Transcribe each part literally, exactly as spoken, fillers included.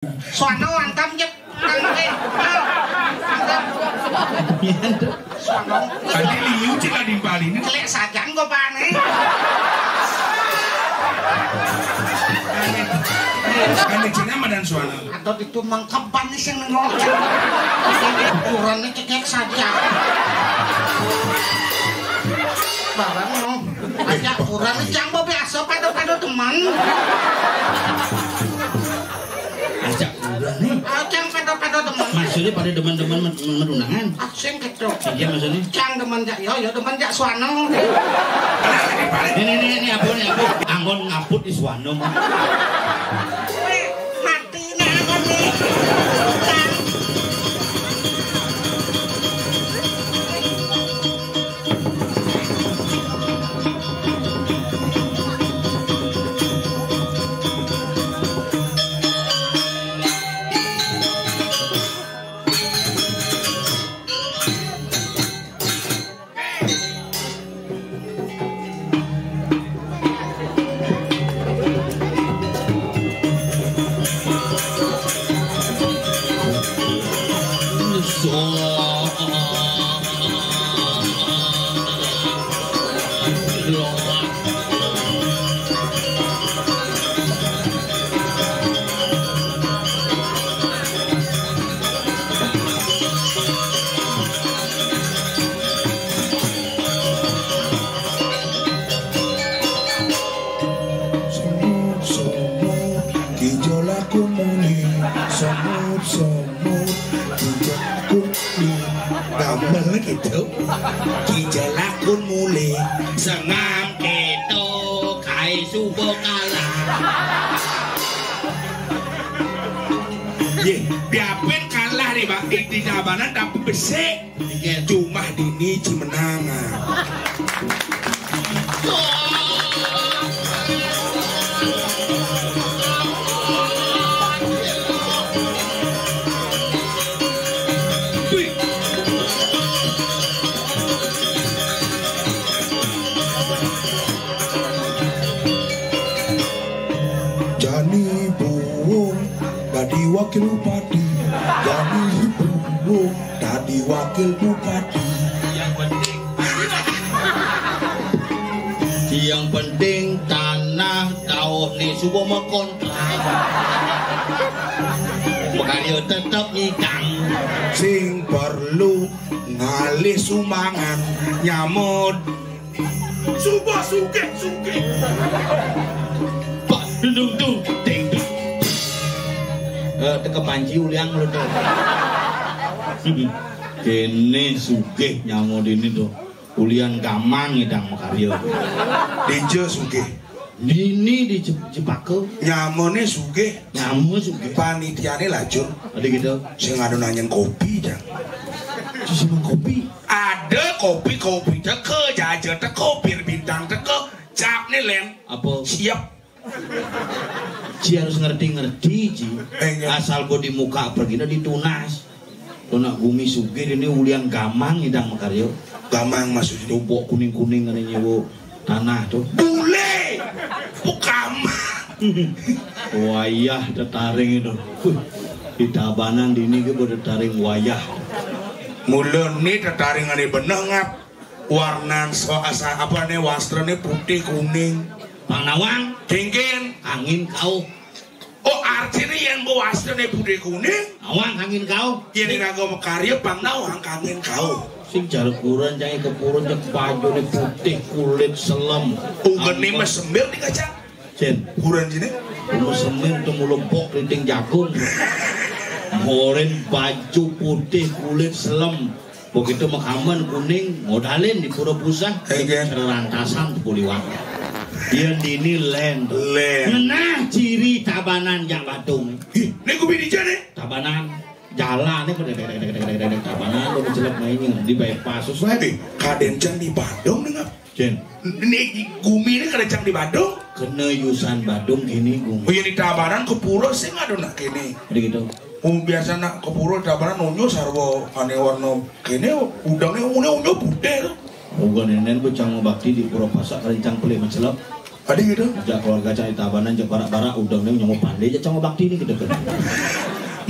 Suwana antam jep. Antam. Suwana. Tadi liu cek adi bali ni. Kelek sajan go bane. Ane, ane Cina madan suwana. Atau itu mangkeban ni sing nengok. Ukurannya cekek saja. Barang no. Aja kurang jang biasa pada-pada teman. Ajak kurang ni. Aja pada-pada teman. Maksudnya pada demen-demen med-, med-, medunangan. Aksing gitu. Iya maksudnya. Jang demen jak yo, yo demen jak suwana. Ini, ini, ini apa ni, apa? Anggon ngaput di suwana. Mati ni anggon ni. Semut-semut, kijo lakun muli. Semut-semut, kijo lakun muli. Gambar gitu. Kijo lakun muli. Sengam keto, kai subo kalah. Ye, biapin kalah ni, Pak. Inti Tabanan tapi besik. Cuma dini cimenangan. Jani Buwung dadi wakil bupati. Jani Buwung dadi wakil bupati. Yang penting, yang penting tanah tauh ni suba makontrak. Makarya tetep nyidang. Sing perlu ngalih sumbangan nyamud. Suba sugih-sugih. Pak, dung, dung, dung, ding, dung. Eh, teka panci ulian lu tu. Kene sugih nyamud ini tu. Ulian gamang ngidang makarya. Dija sugih. Dini di Cep-, Cepaka. Nyamane sugih. Nyama sugih. Panitiane lajur. Ada gitu. Sing anu nanyen kopi, Jang. Sing kopi. Ada kopi, kopi teka, jaja teka, bir bintang teka, capne len. Apa? Siap. Ji harus ngerti-ngerti, Ji. Eh, iya. Asal gua di muka pergi, dah ditunas. Tuh nak gumi sugih ini ulian gamang ngidang makarya. Gamang maksudnya? Tuh bok kuning-kuning ada nyewa tanah tuh. Bule! Bukan. Wayah tetaring itu. Huh, di Tabanan dini ke pada tetaring wayah. Mula ni tetaring ane beneh ngap. Warnan so-, asa-, apa ne, wastrane putih kuning. Pang nawang. Kengken. Angin kauh. Oh, artine yen mbok wastrane putih kuning. Nawang angin kauh. Yen iraga makarya pang nawang angin kauh. Sing jar kuran cai kepurun cek bajune putih kulit selem. Ungkene mesembir di kaca. Jen. Kuran sini. Mesembir tu mulebok rinting jagung. Moren baju putih kulit selem. Begitu makaman kuning, modalin di Pura Pusah, eh, iya, serantasan tepuk liwat. Dia dini len. Len. Nah, ciri Tabanan jak Badung. Ih, ini kubi di jane. Tabanan, jalan ni, Tabanan, lu mencelak mainnya, di bypass, sesuai. Eh, kaden jang di Badung ni ngap. Jen. Ni gumi ni kada jang di Badung. Kena yusan Badung kini gumi. Oh, iya, di Tabanan ke pura sing ada nak kini. Jadi gitu. Oh, biasa nak ke pura Tabanan unyu sarwa ane warna kene udangnya unyu, unyu putih tu. Uga nenen becang bakti di pura pasak kali cang pelik mencelap. Adi gitu. Jak keluarga cang di Tabanan, jak barak-barak, udah nih nyongo pandé, jak cang bakti nih gitu kan.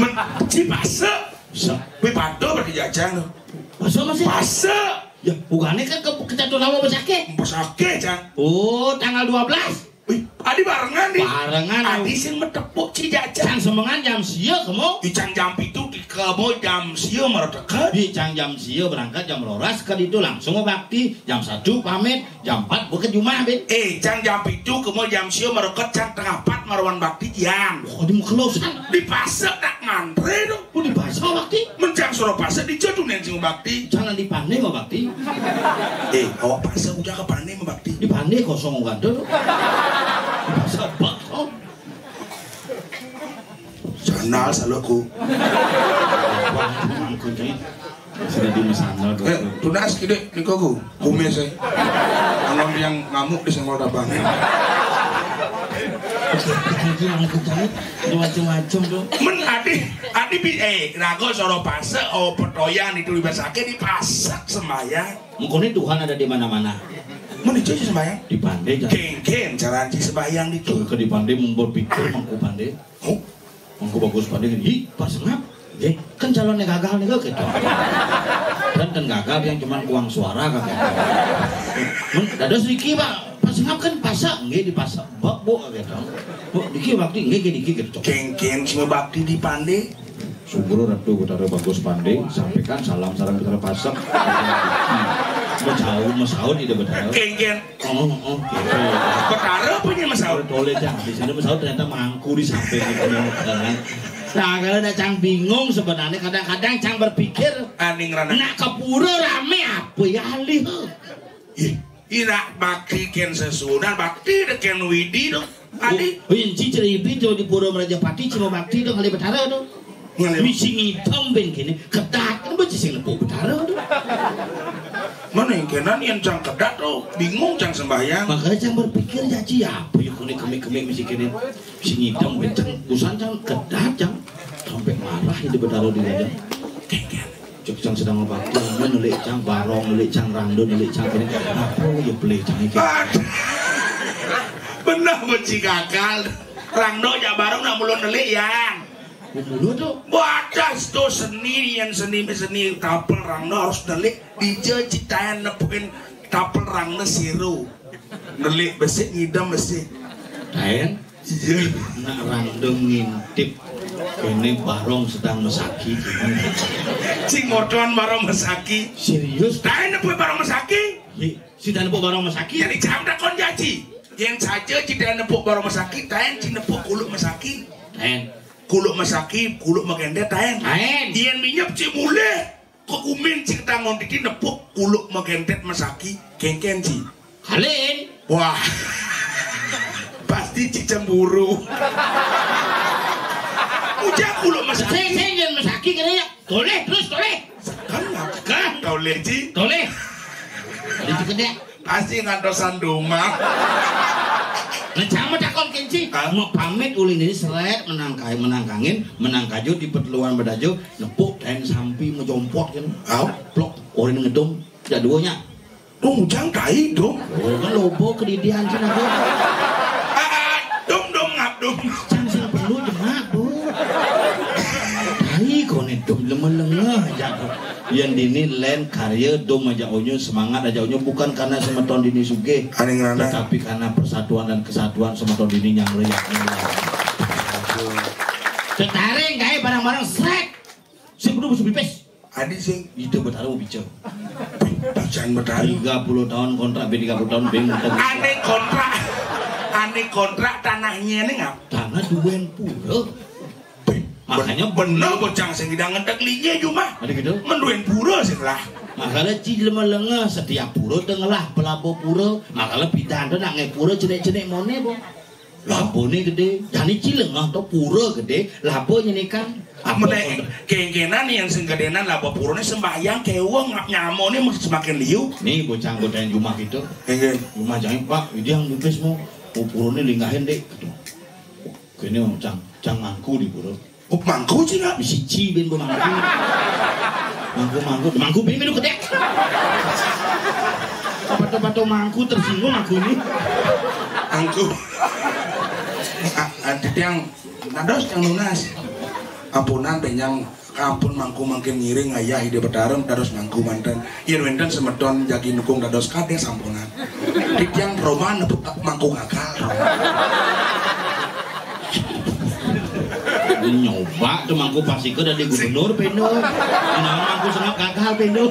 Men, ci pasa. Sa. Wih, pado berarti jajang tuh. Pasa masih? Pasa. Ya, bukannya kan ke, ke Catur Lawa Besake? Besake, Cang. Oh, tanggal dua belas. Wih, adi barengan nih. Barengan. Adi sing metepuk ci jajang. Cang semengan jam sia kemo. Ih, cang jam pitu di kemo jam sia mara teket. Ih, cang jam sia berangkat jam rolas ke ditu langsung bakti. Jam satu pamit. Jam empat bukit jumah, Bin. Eh, cang jam pitu, kemo jam sia merekot, cang tengah empat maruan bakti jam. Oh, di Mekelo san. Di pasek nak ngantre dong. Oh, di pasek bakti? Mencang soro pasek di jadu nen sing bakti. Jangan di Pandé mah bakti. Eh, awak pasek udah ke Pandé mah bakti. Di Pandé kosong kan tuh. Di pasek bak. Oh. Sandal selaku. Wah, mangkun, Cai. Sudah di sandal tuh. Eh, tunas gede niko ku. Kumis, eh. Angon yang ngamuk di senggol tabang. Itu mangkun, Cai. Itu macam-macam tuh. Men adi, adi bi, eh, rago soro pasek, oh, petoyan itu di pasek, di pasek sembahyang. Mengkone Tuhan ada di mana-mana. Men itu aja sembahyang. Di Pandé, Cai. Kengken, cara anci sembahyang itu. Ke di Pandé, membuat pikir, mangku Pandé. Oh, Mangku Bagus Pandé, "Hi, Pak Sengap, nggih, kan calonnya gagal nih, gitu." Dan kan gagal yang cuman kuang suara, kan, gitu. Men, dados niki, Pak, Pak Sengap kan pasek, nggih, di pasek, Pak, Bu, gitu. "Bu, niki bakti, nggih, nggih, niki," gitu. Kengken sing bakti di Pandé. Subur Ratu Betara Bagus Pandé, sampaikan salam sareng Betara Pasek. Mesaut, mesaut ida Betara. Kengken. Oh, oh, gitu. Betara apa ini mesaut? Tole, Cang. Di sini mesaut ternyata mangku di samping itu, kan. Nah, kalau ada Cang bingung sebenarnya, kadang-kadang Cang berpikir, aning rana. Nak ke pura rame apa ya alih? Ih, ira bakti ken sesuunan, bakti dek ken widi dong. Adi. Oh, oh, yang cicer ibi tuh di Pura Merajapati cuma bakti dong kali Betara tuh. Ngalih. Misi ngitung ben kene, ketat, kan bocah sing nepuk Betara tuh. Mana yang kenan yang cang kedat tuh, bingung cang sembahyang. Makanya cang berpikir, ya, ci, apa ya, kuni kemik-kemik misi kene, misi ngitung ben cang, usan cang kedat, cang. Sampai marah itu Betara di raja. Kengken. Cek cang sedang bakti, nelik cang barong, nelik cang randun, nelik cang kene. Apa ya beli cang iki? Aduh. Bener benci gagal. Rangdo jak barong nak mulun nelik, Yang. Mulu tuh. Batas tuh seni, yang seni, seni tapel rangdo harus nelik. Dija citayan nepuin tapel rangdo siru. Nelik besik, ngidam besik. Taen? Iya. Nak rangdo ngintip. Ini barong sedang mesaki. Cing motoan barong mesaki. Serius? Taen nepuin barong mesaki. Hi, si taen nepuin barong mesaki. Jadi jam takon jaji. Yang saja ci taen nepuin barong mesaki, taen ci nepuin kuluk mesaki. Taen. Kuluk mesaki, kuluk magendet, taen. Taen. Yang minyep ci mulih. Kok umin cing tangon titi nepuk kuluk magendet mesaki, kengken ci. Kalin. Wah. Pasti ci cemburu. Ujak kuluk mesaki. Sing, sing, jangan mesaki kene ya. Toleh, terus toleh. Kan kan toleh ci. Toleh. Itu gede. Pasti ngantosan doma. Nah, cang mah takon kenci. Hah? Mau pamit ulin ini seret menangkai, menangkangin, menangkaju di peteluan bedajo, nepuk kain sampi mejompot kan. Au. Plok, orin ngedum, ya duanya. Dong, jang tai dong. Oh, kan lobo kedidian cina tuh. Ah, ah, dong, dong, ngap, dong. Cang sing perlu jemak, Bu. Tai kone dum lemah-lemah aja. Yang dini len karya dum aja onyo, semangat aja onyo, bukan karena semeton dini sugih, aning rana, tetapi karena persatuan dan kesatuan semeton dini yang riak. Tetaring kayak barang-barang srek. Sing kudu musuh pipis. Adi sing itu bertaruh bicara. Pacan bertaruh. Tiga puluh tahun kontrak, be tiga puluh tahun, be ngutang. Ane kontrak. Ane kontrak tanahnya ini ngap? Tanah duen pura. Makanya bener bocang sing idang ngedek linye jumah. Ada gitu? Menduen pura sing lah. Makanya ci lemah lengah setiap pura tengah lah pelabo pura. Makanya pidan tu nak ngai pura cenik-cenik mone bo. Labo ni gede. Jani ci lengah tu pura gede. Labo nyenekan. Apa menek kengkenan yang sing gedenan labo pura ni sembahyang keweng ngap nyamo ni mesti semakin liu. Ni bocang godain jumah gitu. Kengken. Jumah jangan, "Pak, ini yang bungkus mau. Mau pura ni linggahin dek." Gitu. Kene cang, cang mangku di pura. Oh, mangku ci nak? Bisi ci ben bo mangku. Mangku, mangku, mangku ben minum kedek. Pato-pato mangku tersinggung aku ini. Mangku. Ah, ah, titiang dados cang nunas. Ampunan, titiang ampun mangku mangkin ngiring ayah Ida Betara dados mangku manten. Yén wénten semeton jagi nukung dados kadés, ampunan. Titiang roman nepuk mangku gagal. Nyoba to mangku pastika dadi gubernur pindo. Menawi mangku Sengap gagal pindo.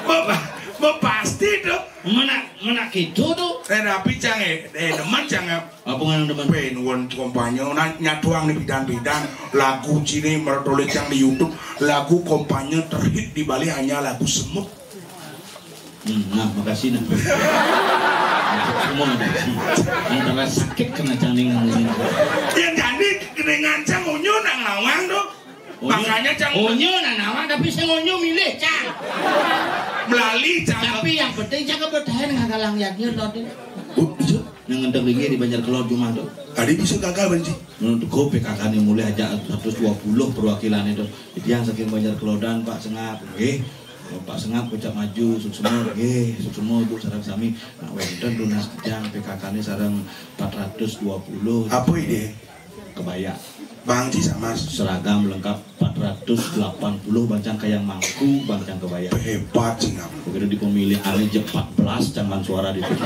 Bapak, bapak pasti to. Menak, menak kitu to. Eh, tapi cang, eh, eh, demen cang, eh. Apa ngaran demen? Wéh, nuwun kampanye, nah, nyatuang di bidan-bidan. Lagu ciné mertolécang di YouTube. Lagu kampanye terhit di Bali hanya lagu Semut. Hmm, nah, makasih, nah. Semua makasih. Antara sakit kena cang ning ngomongin. Yén jani kedengan cang unyu nang nawang to. Makanya cang unyu nang nawang, tapi sing unyu milih cang. Melali cang. Tapi yang penting cang keberkahan ngagalang yadnya tadi. Oh, iya. Nang ngendeg linggih di Banjar Kelod jumah to. Tadi bisa gagal, Banci. Menurut ku P K K ini mulai aja seratus dua puluh perwakilan itu. Jadi yang saking Banjar Kelodan, Pak Sengap, nggih. Pak Sengap kocap maju, suksma, nggih, suksma Ibu sareng sami. Nah, wénten tunas kejang P K K ini sareng empat ratus dua puluh. Apa ide? Kebaya. Bang Ci sama. Seragam lengkap empat ratus delapan puluh, bancang kayang mangku, bancang kebaya. Hebat sih, Ngap. Begitu di pemilihan aja empat belas cang suara di situ.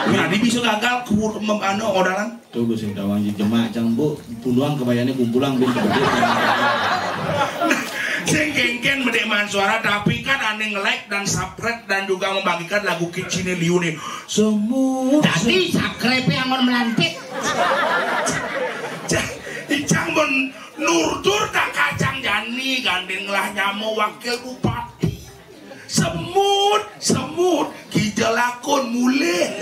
Nah, dia bisa gagal kur mem-, anu, odalan. Tuh, gue sing tawang di jemak cang, Bu. Puluhan kebayanya kumpulan, Bu. Sing kéngkén bedé man suara, tapi kan ané nge-like dan subscribe dan juga membagikan lagu kiciné liu nih. Semua. Tadi subscribe yang mau melantik. Cang, icang ben nurdur tak kacang jani gandeng lah nyama wakil bupati. Semut, semut, kija lakon mulih.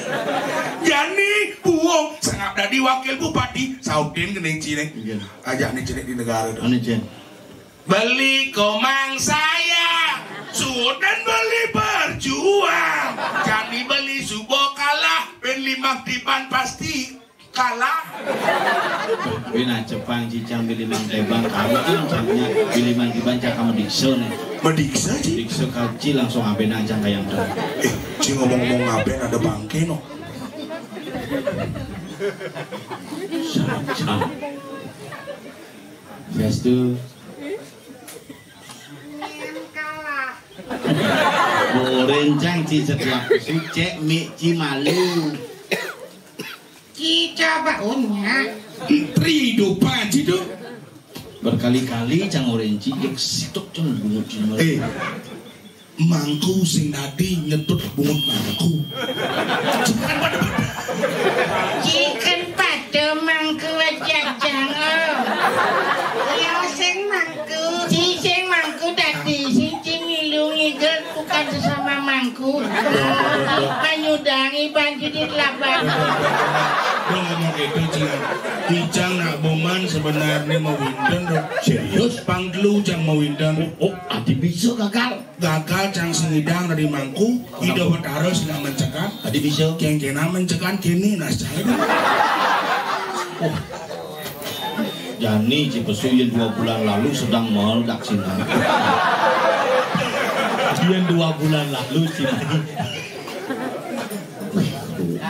Jani buung Sengap dadi wakil bupati, sautin gending ciné. Iya. Ajak nih ciné di negara tuh. Anu, Cen? Beli komang saya, sudan beli berjuang. Jani beli subo kalah, ben limang tiban pasti kalah. Kuwi nacepang cicang bili mang tebang, kamu kan cangnya bili mang tiban cang kamu diksa nih. Mediksa, Ci? Diksa kaci langsung abenan cang kayang tuh. Eh, Ci, ngomong-ngomong ngaben ada bangké no. Saja. Sastu. Kalah. Boren cang Ci setelah sucek mik Ci malu. Ci coba unya. Tri do panci do. Berkali-kali cang oren Ci, dek sitok cang bungut Ci malu. Eh, mangku sing dadi nyetut bungut mangku. Bukan pada-pada. Ci kan pada mangku aja cang, oh. Ya sing mangku. Ci sing mangku dadi, sing Ci ngilu ngigel bukan sesama mangku. Manyudangi banjir di laban. Dong ngomong gitu, Cing. Icang nak boman sebenarnya mau winten, dong. Serius? Pang telu cang mau winten. Oh, oh, adi bisa gagal. Gagal cang sing ngidang dari mangku, Ida Betara sing mencekan. Adi bisa. Kengkena mencekan kini, nah, cang. Oh. Jani Cipesu yang dua bulan lalu sedang meledak sini. Yang dua bulan lalu sini.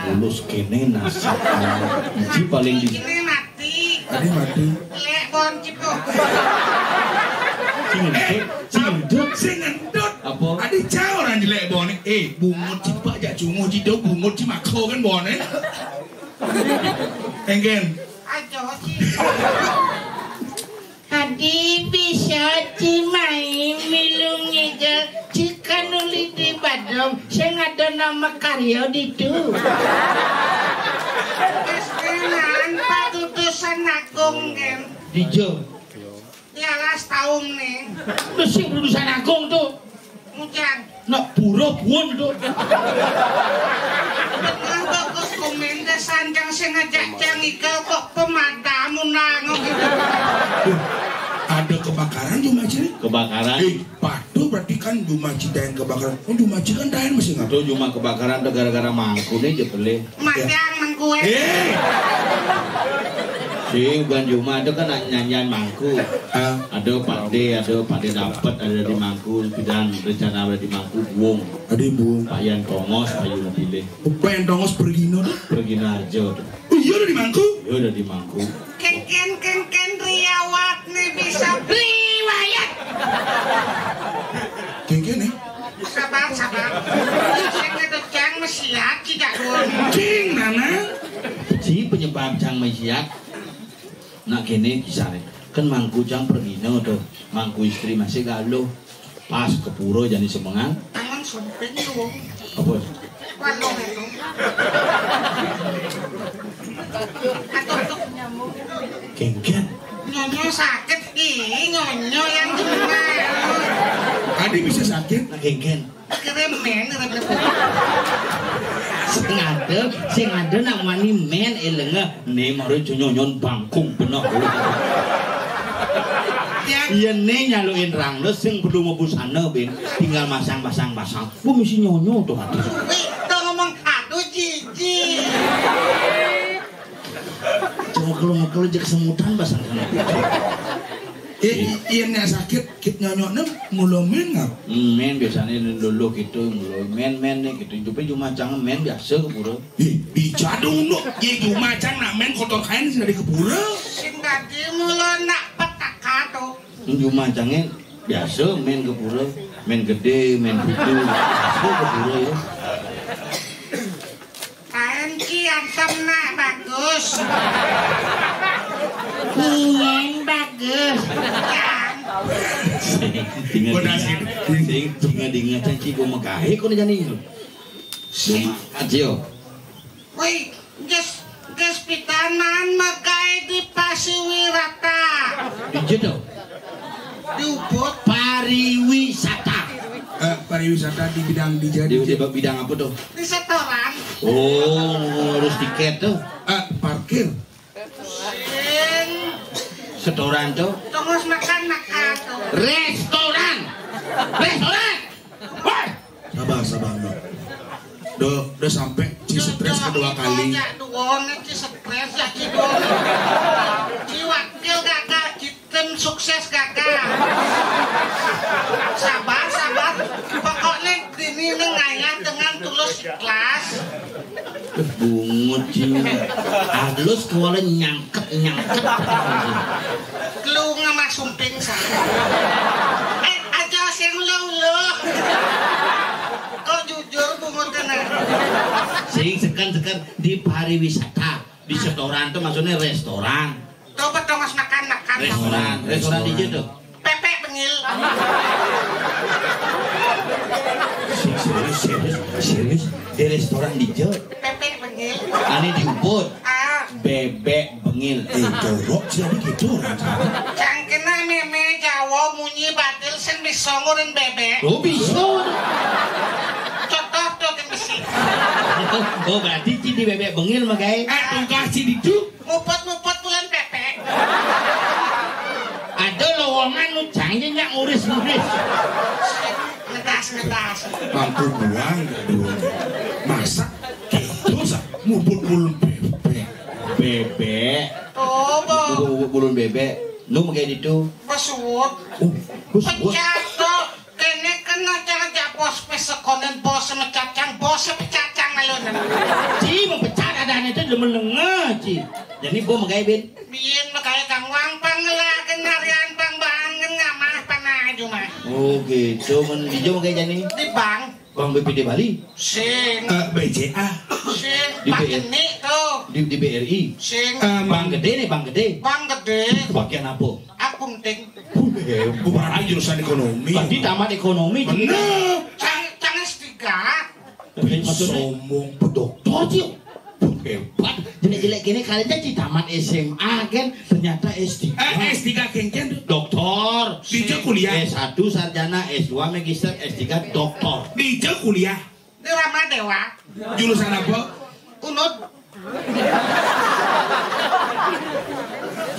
Mulus kene nasib. Ci paling di. Ini mati. Tadi mati. Lek bon Cipo. Sing ngentut, sing ngentut. Sing ngentut. Apa? Adi cau orang jelek bon. Eh, bungut Cipa jak cunguh Cido, bungut Cimako kan bon, eh. Engken. Aja, Ci. Adi bisa Ci mai milu ngigel, Ci kan nuli di Badung, sing ada nama karya ditu. Wis tenan, patutusan agung, Gen. Dijo. Di alas taun nih. Mesti urusan agung tuh. Mujang. Nak buruh buun tuh. Betul bagus komen deh, sanjang sing ngajak cang ikel kok pemadamu nangok gitu. Ada kebakaran cuma sini. Kebakaran. Eh, patuh berarti kan cuma Cidain kebakaran. Oh, cuma Cikan Dain masih nggak. Tuh cuma kebakaran tuh gara-gara mangkune aja beli. Madang mengkue. Eh. Di bulan Jumat itu kan nyanyian mangku. Ah. Ada Pak D, ada Pak D Dapet, ada di mangku, pidan rencana ada di mangku, buung. Ada buung. Pak Yan Tongos, Pak Yuno pilih. Pak Yan Tongos pergi no. Pergi aja tuh. Oh iya, udah di mangku? Ya udah di mangku. Kengken, kengken, riwayat nih bisa. Riwayat. Kengken nih. Sabar, sabar. Sing ada jang mesiat, tidak dong. Cing, mana? Si penyebab jang mesiat. Nak kene kisahnya. Kan mangku jang pergi no tuh. Mangku istri masih galuh. Pas ke pura jani semengan. Tangan sumping lu. Apa? Waduh, itu. Aduh, tuh. Kengken. Nyonyo sakit, ih, nyonyo yang di rumah. Tadi bisa sakit. Nah, kengken. Keren men, keren men. Sing ada, sing ada nak wani men, elenge. Ne maru nyonyon bangkung bener. Ya. Iya, ne nyaluin rang, lo sing perlu mau busana, Ben. Tinggal masang, pasang, pasang. Gua mesti nyonyo tuh, aduh. Wih, tuh ngomong, aduh, jijik. Cuma kalau mau kalau jek semutan pasang sana. Eh, iya, nek sakit, kit nyonyokne mula men ngap? Hmm, men biasanya dulu gitu, mula men, men nih gitu. Tapi cuma jangan men biasa ke pura. Ih, bijadung dok. Ye cuma cang nak men kotor kain sih dari ke pura. Sing tadi mula nak petaka tuh. Cuma cangnya biasa men ke pura, men gede, men putih, biasa ke pura ya. Kain ki antem nak bagus. Yen bagus. Yang. Tinggal Gua tinggal. Sing tinggal tinggal cang ki gua megahe kau ni jani. Sing. Cuma aja. Woi, ges, ges pidan maan megahe di Pasiwirata. Ije tuh. Di Ubud. Pariwisata. Eh, pariwisata di bidang di Di, di bidang apa tuh? Di setoran. Oh, ngurus tiket tuh. Eh, parkir. Sing. Setoran tuh. Tongos makan makan tuh. Restoran. Restoran. Woi. Sabar, sabar, Dok. Do, udah sampai ci stres kedua kali. Ya, duonya ci stres ya, ci duonya. Ci wakil gagal, ci tim sukses gagal. Sabar, sabar. Pokoknya ini ngayah dengan tulus ikhlas. Bungut ci. Halus kuala nyangkep, nyangkep. Lu ngemas sumping sa. Eh, aja sing lo lo. Kok jujur bungut kena. Sing sekan-sekan di pariwisata, di setoran tuh maksudnya restoran. Coba tuh mas makan-makan. Restoran, restoran di tuh. Pepek bengil. Serius, serius, serius. Di restoran di Pepek bengil. Ane di Ubud. Ah. Bebek bengil. Eh, jorok sih, ada gitu orang sana. Cang kena meme Jawa munyi batil sing bisa ngurin bebek. Lo bisa. Contoh tuh ke besi. Oh, berarti ci di bebek bengil mah, guys. Eh, tungkah ci di tu. Mupet-mupet bulan pepek. Ada lowongan nu cangnya nyak nguris-nguris. Ngetas, ngetas. Mampu buang, aduh. Masa gitu sa muput bulan pepek. Bebek. Oh, bo. Muput bulan bebek. Nu mengke itu. Besut. Oh, besut. Pecah tuh. Kene kena cara jak bos pes sekonen bos mecacang bos pecacang alun. Ci mau pecat ada ane tuh demen lenge ci. Jadi gua megai bin. Biyen megai kang wang pangela kenarian pang bangen ngamah panah cuma. Oh gitu, men di jo megai jani. Di bank. Bank B P D Bali. Sing. Eh, B C A. Sing. Di Pak B R. Jenik tuh. Di, di B R I. Sing. Eh, Bank gede nih, bank gede. Bank gede. Bagian apa? Akunting. Bukan jurusan ekonomi. Berarti tamat ekonomi. Bener. Cang, cang S tiga. Maksudnya? Sombong, doktor sih. Hebat. Jelek-jelek gini kali aja ci tamat S M A kan, ternyata S tiga. Eh, S tiga kengken. Doktor. Di kuliah. S satu sarjana, S dua magister, S tiga doktor. Di kuliah. Di Rama Dewa. Jurusan apa? Unud.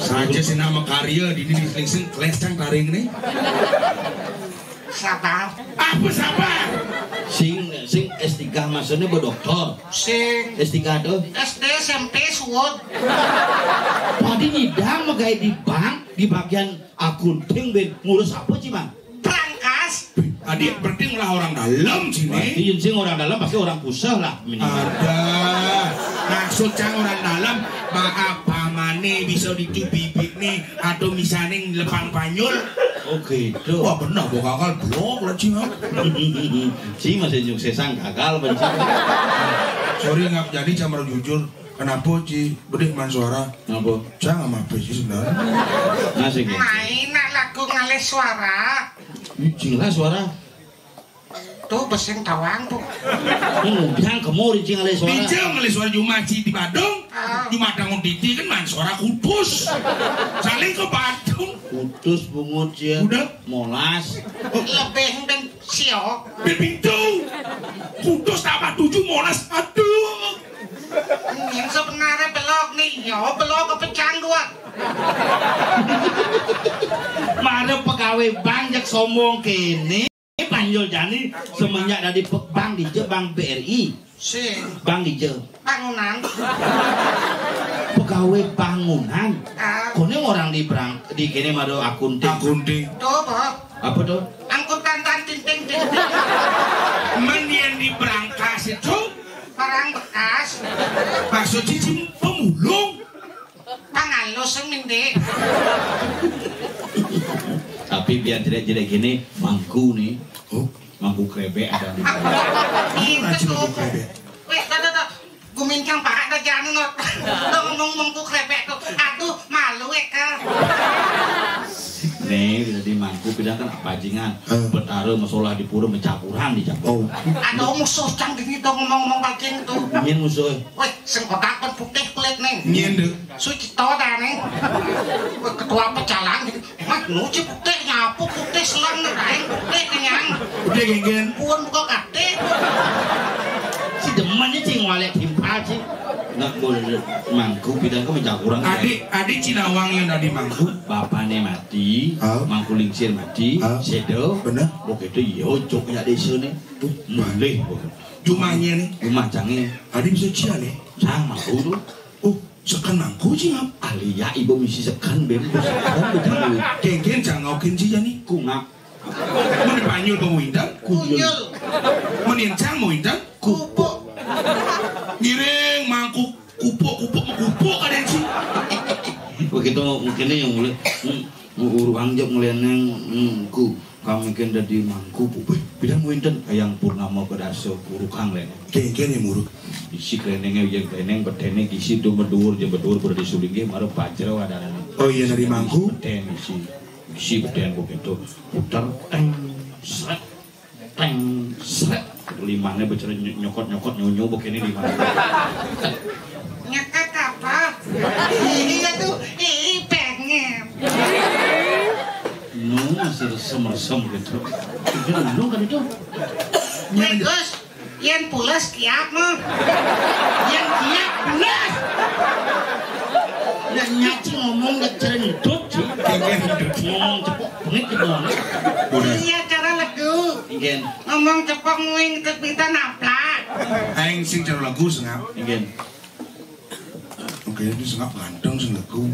Saja sih nama karya di ini sing keles cang taring nih. Sabar. Apa sabar? Sing sing S tiga maksudnya bu doktor. Sing. S tiga tuh. S D S M P Wot. Tadi nyidang magaé di bank, di bagian akunting, bén ngurus apa, Ci, Man? Brankas. Tadi berarti ngolah orang dalam sini. Berarti yén sing orang dalam pasti orang puseh lah, minimal. Ada. Maksud cang orang dalam, maaf, pamané bisa ditu bibit nih, atau misalnya lepang panyul. Oh, gitu. Wah, bener, gua gagal blok lah, Ci, Ngap. Ci masih nyuksesang gagal, benci. Sorry, Ngap, jadi cang baru jujur. Kenapa, Ci? Bedih man suara. Kenapa? Cang sama apa sih sebenarnya? Nah, sih, gitu. Main nak lagu ngalih suara. Ih, cing lah suara. Tuh, besing tawang tuh. Ini ngumpang kemur, cing, ngalih suara. Pinjam ngalih suara Juma, Ci, di Badung. Ah. Juma Dangun Titi kan man suara kutus. Saling ke Badung. Kutus bungut, ya. Udah. Molas. Lebih ben sio. Ben pintu. Kutus tambah tujuh, molas. Aduh. Yang sebenarnya belok nih, yo belok kepecang dua. Mara pegawai bank jak sombong kéné, panjul jani semenjak dadi pe-, bank dija, bank B R I. Sing. Bank dija. Bangunan. Pegawai bangunan. Ah. Koné orang di berang-, di kéné mara akunting. Akunting. Tuh, Bob. Apa tuh? Angkutan tan ting ting ting ting. Men yén di Brankas itu barang bekas. Maksud Cici pemulung. Pangalus sing mindé. Tapi biar jelek-jelek gini, mangku nih. Oh. Mangku krebek ada di. Itu tuh. Mangku krebek. Wéh, tuh, tuh, tuh. Gumincang parak dah jangan not. Tuh ngomong mangku krebek tuh. Aduh, malu ya, Kak. Nih, bisa di mangku, bilang kan apa jingan. Eh. Betara masalah di pura mencaburan di campur. Oh. Ada musuh cang gini tuh ngomong-ngomong bajing tuh. Nyén musuh. Wéh, sing kotak kan putih kulit nih. Nyén deh. Suci to dah nih. Wéh, ketua pecalang gitu. Mah, nu ci putih nyapu, putih selang, kain putih kenyang. Putih genggen. Puan buka katik. Si demen nih, cing, walek timpal, cing. Nak boleh mangku, bilang ke mencaburan. Adik, adik Cinawang yang tadi mangku. Bapaknya mati, ah, mangku lingsir mati, ah, sedo. Bener. Oke, itu yo, cok ya desa nih. Tuh. Mulih, Bang. Jumahnya nih. Jumah cangnya. Adik bisa cia nih. Cang mangku tuh. Oh, seken mangku, Ci, Ngap. Alia, ibu misi seken, bem. Seken, betul. Kengken, cang ngaukin, Ci, jani. Kungap. Mun dipanjul pemuyintan? Kunyul. Mun yén cang muyintan? Kupuk. Ngiring mangku kupuk, kupuk, kupuk kadén, Ci. Begitu mungkin yang mulai, hmm, uruang jok ngeleneng, hmm, ku. Kami kan dadi mangku, pupih. Bilang wénten Kayang Purnama kedasa purukang léné. Kéngkén ya muruk. Isi klénéngé, uyang klénéng, bedéné gisi do meduur, je meduur, pada disulinggih, mara bajra wadané. Oh iya, dari mangku? Bedén isi. Isi bedén begitu. Puter, teng, sret, teng, sret. Limané beceré ny-, nyokot-nyokot, nyonyo, begini limané. Nyekek apa? Iya tuh, ih, pengen. Nu masih resem-resem gitu. Itu lu kan itu. Bagus. Yén pules kiap mah. Yén kiap pules. Lah nyaci ngomong ke cerendut, Ci. Ngomong cepok bengit gitu. Iya, cara legu. Nggih. Ngomong cepok nguing kita naplak. Aing sing cara legu sengap. Nggih. Oke, ini sengap ganteng, sing legu.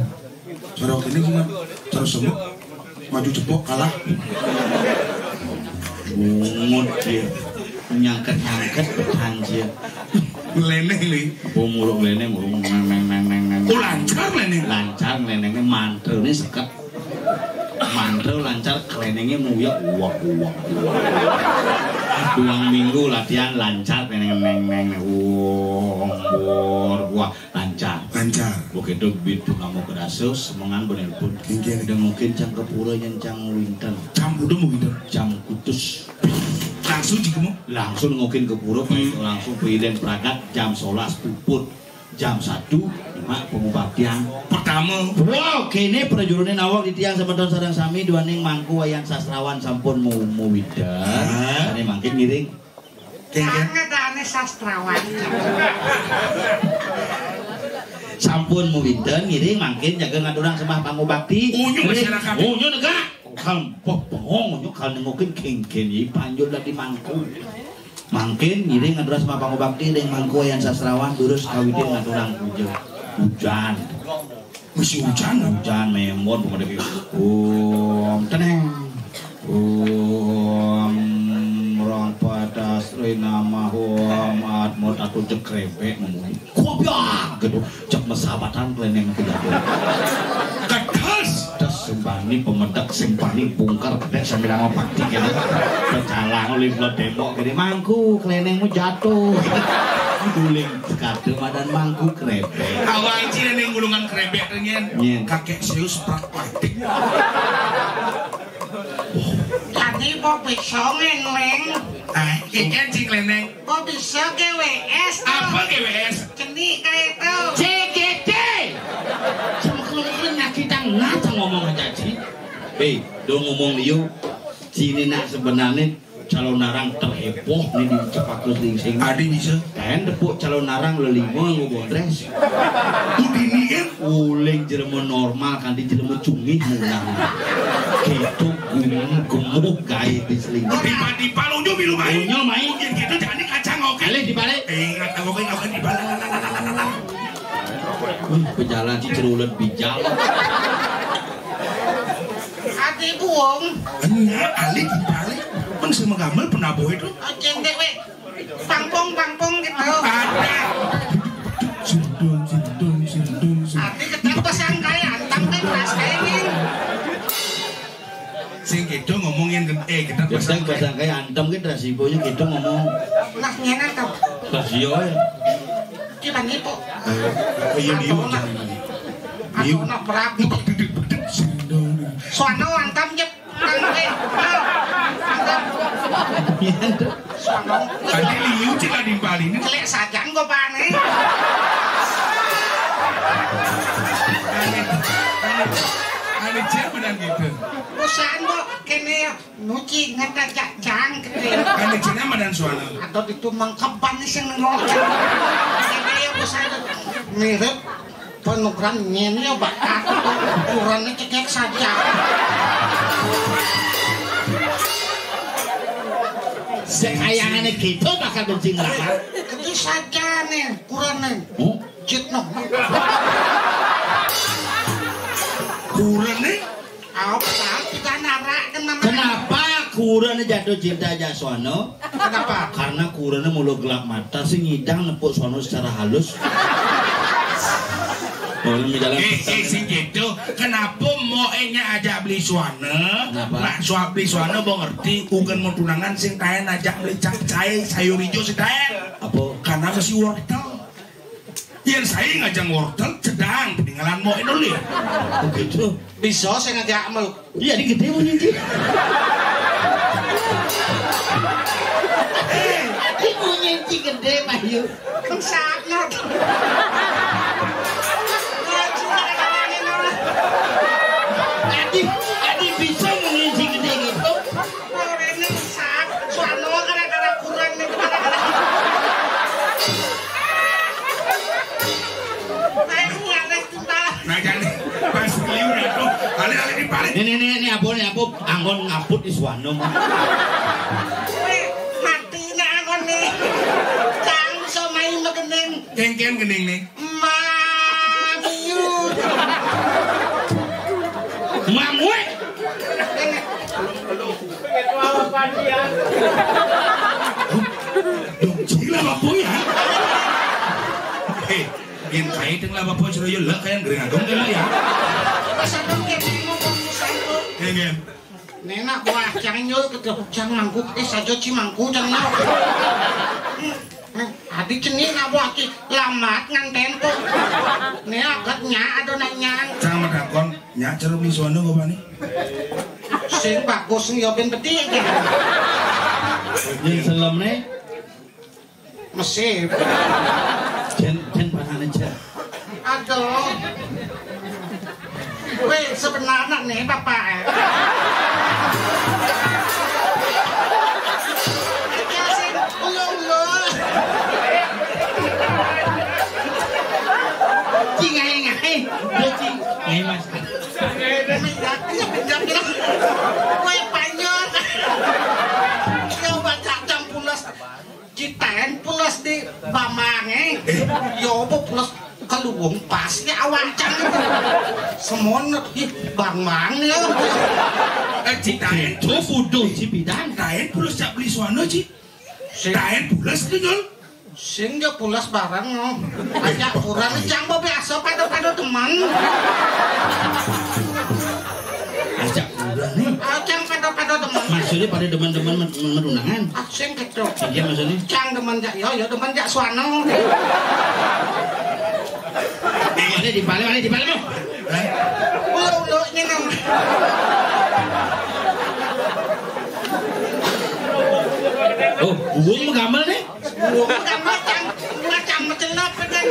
Cara ini sengap, cara semut, maju cepok, kalah. Bungut dia. Nyangket-nyangket, petang dia. Lénéng nih. Apa muruk lénéng, muruk neng, neng, neng, neng, neng. Oh, lancar lénéng. Lancar lénéng, mantra ini seket. Mantra lancar, klénéngé muyak, uwak, uwak, uwak. Duang minggu latihan lancar, neng, neng, neng, neng. Wong, bor, wah, lancar. Lancar. Begitu bit purnama kedasa, semengan benelpon. Inggih. Dan mungkin cang ke pura yén cang wénten. Jam udah mau wénten. Jam kutus. Langsung jikemu? Langsung ngokin ke pura, hmm, langsung pilih pragat jam sebelas puput. Jam satu, mak pengubaktian. Pertama. Wow, kéné prajuritné nawak di tiang semeton sareng sami duaning mangku Wayan Sastrawan sampun mu-, muwida. Hah? Sané mangkin ngiring. Kéngkén. Sanget ané sastrawan. Sampun muwida ngiring mangkin jaga ngaturang sembah pangubakti. Unyu masyarakat. Unyu negak. Kampoh bengong nyo kal nengokin kéngkén i panjul dadi mangku. Mangkin ngiring ngaturang sembah pangubakti ring mangku Wayan Sastrawan durus kawitin ngaturang puja. Hujan. Mesti hujan. Hujan mempon pemodé. Om teneng. Om rong padas rinamah om atmot aku jekrébék ngomong. Kopiak gitu. Cék mesabatan klénéng kuda. Kedas. Kedas sing bani pemedek sing bani bungker gedé sambil sama bakti gitu. Pecalang oleh belah tembok gini mangku klénéngmu jatuh. Guling sekadé madan mangku krébék. Awang cina ning gulungan krébék ringin. Nyén. Kakek Zeus pragmatik. Tadi mau pisau ngeling. Ah, ikan cing klénéng. Kok bisa G W S tuh? Apa G W S? Cenik kayak itu. C G T. Sama kalau kalian nyakitan nata ngomong aja sih. Hei, do ngomong liu. Sini nak sebenarnya calon narang terheboh nih di Cepakus Lingsing. Adi bisa. Kan depuk calon narang lelima nggo bondres. Udini kan? Uling jelema normal kan di jelema cungih munang. Gitu gumeng gemuh gaé di seling. Tiba-tiba lunyu milu mai. Lunyu mai. Mungkin gitu jadi kacang oke. Alih dibalik. Eh, ingat aku kan aku kan dibalik. Wih, pejalan si cerulet bijal. Ati buung. Enya alih dibalik. Pun sama gamel penabuh itu. Ajen dek wek. Pangpung pangpung gitu. Ada. Sindung sindung sindung sindung. Ati ketang pasang kayak antam kan ras kayak ini. Sing gitu ngomongin ke eh kita Gedang pasang kayak pasang kayak antem gitu rasibanya gitu ngomong. Nah nyana tuh. Pas iya ya. Kita nipu. Eh, iya liu jangan. Aku nak berapi. Duduk duduk sindung. Suano antam jep. Antam. Iya tuh. Suano. Tadi liu cik adi bali ini. Kelek saja nggo pane. Aneh, aneh, aneh jam dan gitu. Perusahaan kok kene ya. Nuci ngata jak jang kete. Kan di Cina madan suara. Atau itu mangkeban nih sing nengok. Jadi ya pesan mirip penukeran nyen ya bakat ukurannya cekek saja. Sekayangannya gitu bakal benci neraka. Kecil saja nih ukurannya. Hmm? Cit no. Ukurannya? Apa? Kita narak kan namanya. Kenapa kurené jatuh cinta Jaswana? Kenapa? Karena kurené mula gelap mata sing ngidang nepuk Swana secara halus. Orang di dalam Eh, eh, sing gitu. Kenapa moke nya ajak beli Swana? Kenapa? Lah, suap beli Swana mau ngerti, bukan mau tunangan sing kain ajak beli capcay, sayur hijau sing kain. Apa? Karena masih wortel. Yen saya ngajang wortel, cedang, peninggalan mau ini. Begitu. Bisa saya ngajak mau. Iya, di gedé mau nyinci. Di mau nyinci gedé, Pak Yu. Sangat. Adi, adi bisa mau nyinci gedé gitu. Orangnya sangat. Suano gara-gara kurang nih, gara-gara. Nah, ini aneh tuh, Pak. Nah, jangan. Pas liur itu. Alih-alih di balik. Ini, ini, ini apa nih, apa? Anggon ngaput di Suano. Wih, mati nek anggon nih. Cang iso main megening. Kengken gening nih. Mamiu. Mamue. Dong, gila apa ya? Eh, yang kait dengan apa pun sudah ya lah kayak gering agung kan ya. Masa dong kayak bingung kamu sanggup. Iya, iya. Nenak buah cang nyul ke jang mangkuk eh sajo ci mangku cang nyul. Hmm, hmm, adi ceni nak buah ki lamat nganten kok. Nenak gatnya ada nanya. Cang madakon, nyak cerum di suana kok, Pak, nih? Sing bagus nih, yo, ben beti aja. Yang selem nih? Mesir. Jen, jen, pasane, jen. Aduh. Weh, sebenarnya nih, Bapak, eh. Iki sing ulo-ulo. Cing, ae, ae. Cing. Ae, Mas. Minyak, iya, minyak, iya. Weh, panjang. Yo, baca jam pulas. Citaen pulas di Bambang, eh. Yo, apa pulas keluwung pas. Wacang. Semon, ih, bang-bang ya. Eh, Ci, taén. Itu bodoh, Ci, bidang. Taén pules jak beli suana, Ci. Sing, taén pules tuh, Jul. Sing ya pules bareng, no. Ajak kurang, jang biasa pada-pada demen. Ajak kurang nih. Ajak pada-pada demen. Maksudnya pada demen-demen men-, men-, menunangan. Ah, sing gitu. Iya, maksudnya. Jang demen jak, yo, yo demen jak suana. Ini dibalik, ini dibalik, no. Ulo-ulo ini, no. Oh, gua mau gambar nih. Gua mau gambar, cang, gua cang mecelap, kan.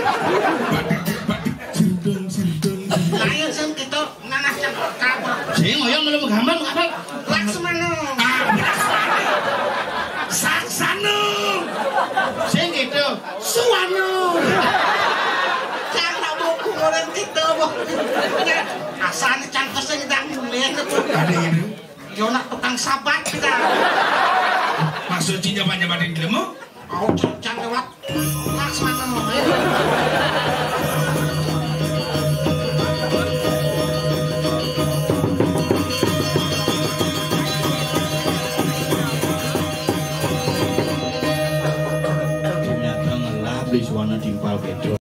Badik, badik, sirdeng, sirdeng, sirdeng. Lain sing kita nanas cang kabur. Sing ngoyong lu mau gambar, mau gambar. Laksmana. Ah, Laksmana. Saksana. Sing gitu. Suwano. Cang tak buku orang kita, boh. Asal cang kesing dang mulai. Ada ini. Yo nak tukang sabat kita. Maksud Ci nyabat-nyabatin jelema? Au, cang, cang lewat. Laksmana. Ternyata ngelah beli suana timpal bedo.